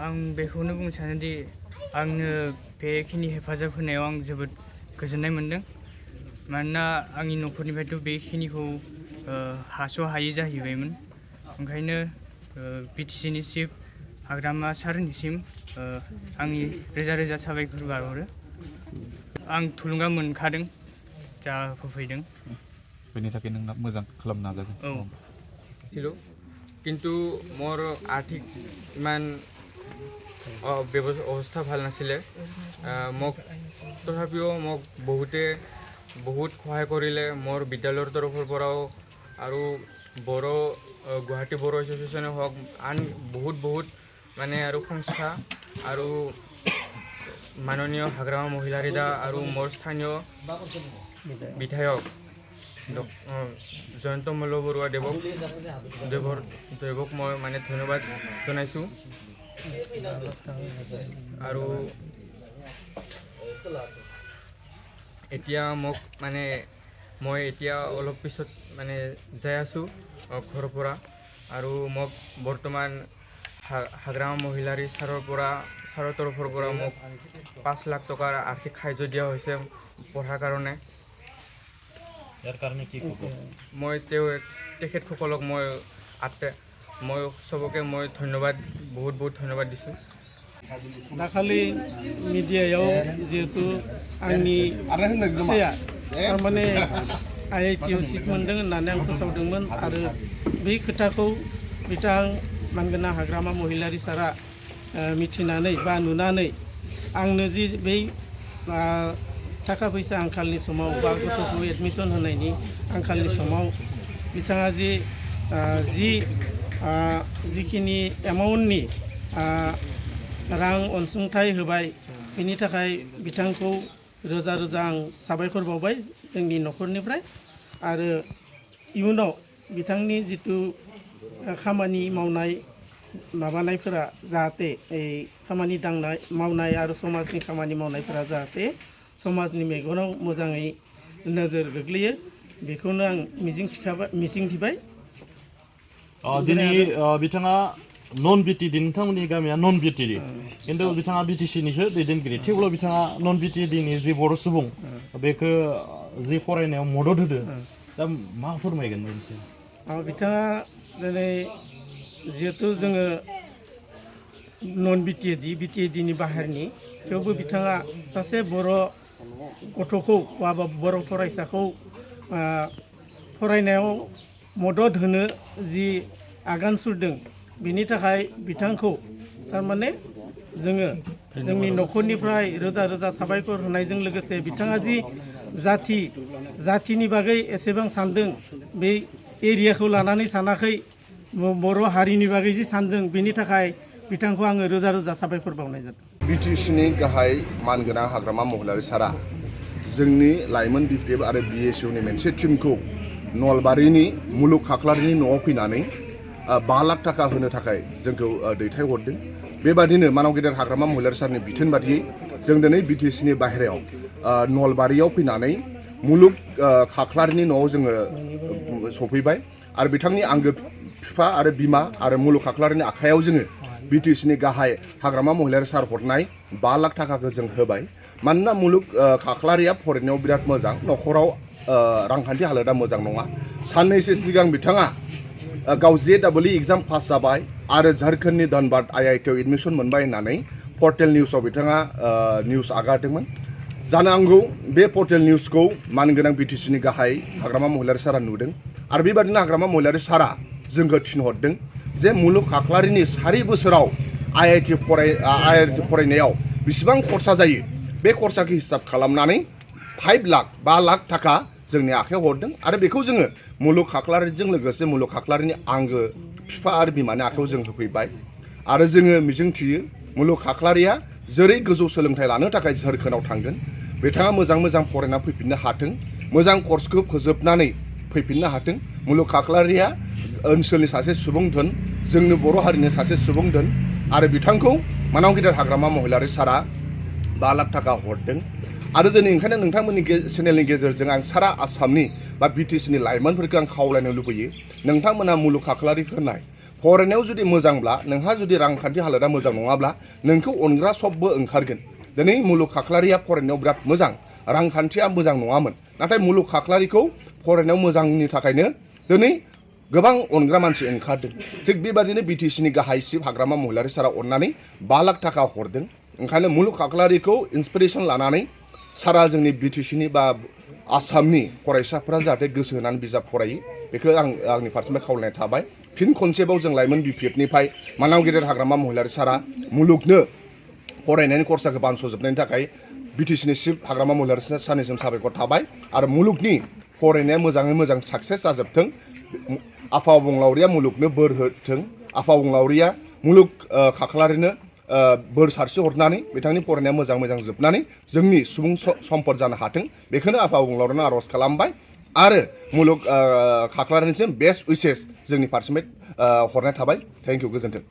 आं बेखौनो बुंनो सानोदि आंनो बेखिनि हेफाजाब होनायाव आं जोबोद गोजोननाय मोन्दों मानोना आंनि न'खरनिफ्रायथ' बेखिनिखौ हास'हायै जाहैबायमोन ओंखायनो बिटिसिनि चिफ हाग्रामा सारनिसिम आंनि रोजा रोजा साबायखर बावहरो आं थुलुंगा मोनखादों जा होफैदों बेनि थाखाय नोंना मोजां खालामनो नाजागोन ছিল কিন্তু মোৰ আৰ্থিক ইমান অৱস্থা ভাল নাছিলে মোক তথাপিও মোক বহুত সহায় কৰিলে মোৰ বিদ্যালয়ৰ তৰফৰ পৰাও আৰু গুৱাহাটী বড়ো এছ'চিয়েশ্যনে হওক আন বহুত মানে আৰু সংস্থা আৰু মাননীয় হাগ্ৰামা মহিলা ৰিদা আৰু মোৰ স্থানীয় বিধায়ক জয়ন্ত মল্ল বৰুৱা দেৱক মই মানে ধন্যবাদ জনাইছোঁ আৰু এতিয়া মোক মানে মই এতিয়া অলপ পিছত মানে যাই আছোঁ ঘৰৰ পৰা আৰু মোক বৰ্তমান হাগ্ৰামা মহিলাৰী ছাৰৰ তৰফৰ পৰা মোক 5 লাখ টকাৰ আৰ্থিক সাহায্য দিয়া হৈছে পঢ়াৰ কাৰণে ইয়াৰ কাৰণে কি ক'ব মই তেখেতসকলক মই চবকে মই বহুত ধন্যবাদ দিছোঁ दाखालि मिडियायाव जिहेतु आंनि फिसाया थारमाने IIT-आव सिट मोन्दों होननानै आं फोसावदोंमोन आरो बै खोथाखौ बिथां मानगोनां हाग्रामा महिलारी सारा मिथिनानै बा नुनानै आंनो जि बै थाखा फैसा आंखालनि समाव बा गथ'खौ एडमिसन होनायनि आंखालनि समाव बिथाङा जिखिनि एमाउन्टनि रां अनसुंथाइ होबाय बिनि थाखाय बिथांखौ रोजा रोजा आं साबायखर बावबाय जोंनि न'खरनिफ्राय आरो इयुनाव बिथांनि जितु खामानि मावनाय माबानायफोरा जाहाथे खामानि दांनाय मावनाय आरो समाजनि खामानि मावनायफोरा जाहाथे समाजनि मेगनाव मोजाङै नोजोर गोग्लैयो बेखौनो आं मिजिंथिबाय दिनै बिथाङा नन बिटिडि नोंथांमोननि गामिया नन बिटिडि खिन्थु बिथाङा बिटिसिनिसो दैदेनगिरि थेवब्लाबो बिथाङा नन बिटिडिनि जि बर' सुबुं बेखौ जि फरायनायाव मदद होदो दा मा फोरमायगोन मोनसे बिथाङा दिनै जिहेतु जोङो नन बिटिएडिनि बाहेरनि थेवबो बिथाङा सासे बर' गथ'खौ बा बर' फरायसाखौ फरायनायाव मदद होनो जि आगान सुरदों बिनि थाखाय बिथांखौ थारमाने जोङो जोंनि न'खरनिफ्राय रोजा रोजा साबायखर होनायजों लोगोसे बिथाङा जि जाथिनि बागै एसेबां सानदों बे एरियाखौ लानानै सानाखै बर' हारिनि बागै जि सानदों बिनि थाखाय बिथांखौ आङो रोजा रोजा साबायखर बावनाय जादों बिटिसिनि गाहाय मानगोनां हाग्रामा महिलारी सारा जोंनि लाइमोन बिपिएफ आरो बिएसइउनि मोनसे टीमखौ नलबारिनि मुलुग खाख्लारिनि न'आव फैनानै 5 लाख थाखा होनो थाखाय जोंखौ दैथायहरदों बेबादिनो मानाव गेदेर हाग्रामा महिलारी सारनि बिथोन बादियै जों दिनै बिटिसिनि बाहेरायाव नलबारियाव फैनानै मुलुग खाख्लारिनि न'आव जोङो सफैबाय आरो बिथांनि आंगो बिफा आरो बिमा आरो मुलुग खाख्लारिनि आखायाव जोङो बिटिसिनि गाहाय हाग्रामा महिलारी सार हरनाय 5 लाख थाखाखौ जों होबाय मानोना मुलुग खाख्लारिया फरायनायाव बिराद मोजां न'खराव रांखान्थि हालोदा मोजां नङा साननैसो सिगां बिथाङा गाव JEE एग्जाम पास जाबाय आरो झारखन्डनि धनबाद IIT-आव एडमिसन मोनबाय होननानै पर्टेल निउसाव बिथाङा निउस आगारदोंमोन जानो हागौ बे पर्टेल निउसखौ मानगोनां बिटिसिनि गाहाय हाग्रामा महिलारी सारा नुदों आरो बेबादिनो हाग्रामा महिलारी सारा जोंखौ थिनहरदों जे मुलुग खाख्लारिनि 4 बोसोराव IIT फरायनायाव बेसेबां खरसा जायो बे खरसाखौ हिसाब खालामनानै 5 लाख थाखा जोंनि आखायाव हरदों आरो बेखौ जोङो मुलुग खाख्लारिजों लोगोसे मुलुग खाख्लारिनि आंगो बिफा आरो बिमानि आखायाव जों होफैबाय आरो जोङो मिजिंथियो मुलुग खाख्लारिया जेरै गोजौ सोलोंथाइ लानो थाखाय झारखन्डआव थांगोन बिथाङा मोजां फरायना फैफिननो हाथों मोजां कर्सखौ फोजोबनानै फैफिननो हाथों मुलुग खाख्लारिया ओनसोलनि सासे सुबुं धोन जोंनि बर' हारिनि सासे सुबुं धोन आरो बिथांखौ मानाव गेदेर हाग्रामा महिलारी सारा 5 लाख थाखा हरदों आरो दिनै ओंखायनो नोंथांमोननि चेनेलनि गेजेरजों आं सारा आसामनि बा बिटिसिनि लाइमोनफोरखौ आं खावलायनो लुबैयो नोंथांमोना मुलुग खाख्लारिखौ नाय फरायनायाव जुदि मोजांब्ला नोंहा जुदि रांखान्थि हालोदा मोजां नङाब्ला नोंखौ अनग्रा सबबो ओंखारगोन दिनै मुलुग खाख्लारिया फरायनायाव बिराद मोजां रांखान्थिया मोजां नङामोन नाथाय मुलुग खाख्लारिखौ फरायनायाव मोजांनि थाखायनो दिनै गोबां अनग्रा मानसि ओंखारदों थिग बेबादिनो बिटिसिनि गाहाय चिफ हाग्रामा महिलारि सारा अननानै 5 लाख थाखा हरदों ओंखायनो मुलुग खाख्लारिखौ इन्सपिरेसन लानानै सारा जोंनि बिटिसिनि बा आसामनि फरायसाफोरा जाहाथे गोसो होनानै बिजाब फरायो बेखौ आंनि फारसेनिफ्राय खावलायनाय थाबाय फिन खनसेबाव जों लाइमोन बिपिएफनिफ्राय मानाव गेदेर हाग्रामा महिलारि सारा मुलुगनो फरायनायनि खरसाखौ बानस'जोबनायनि थाखाय बिटिसिनि चिफ हाग्रामा महिलारि सारनिसिम साबायखर थाबाय आरो मुलुगनि फरायनाया मोजाङै मोजां साक्सेस जाजोबथों आफा अबंलावरिया मुलुगनो बोर होथों आफा अबंलावरिया मुलुग खाख्लारिनो बोर सारस्रि हरनानै बिथांनि फरायनाया मोजां जोबनानै जोंनि सुबुं सम्पद जानो हाथों बेखौनो आफा अबंलावरिनो आर'ज खालामबाय आरो मुलुग खाख्लारिनिसिम बेस्ट उइसेस जोंनि फारसेनिफ्राय हरनाय थाबाय थेंक इउ गोजोन्थों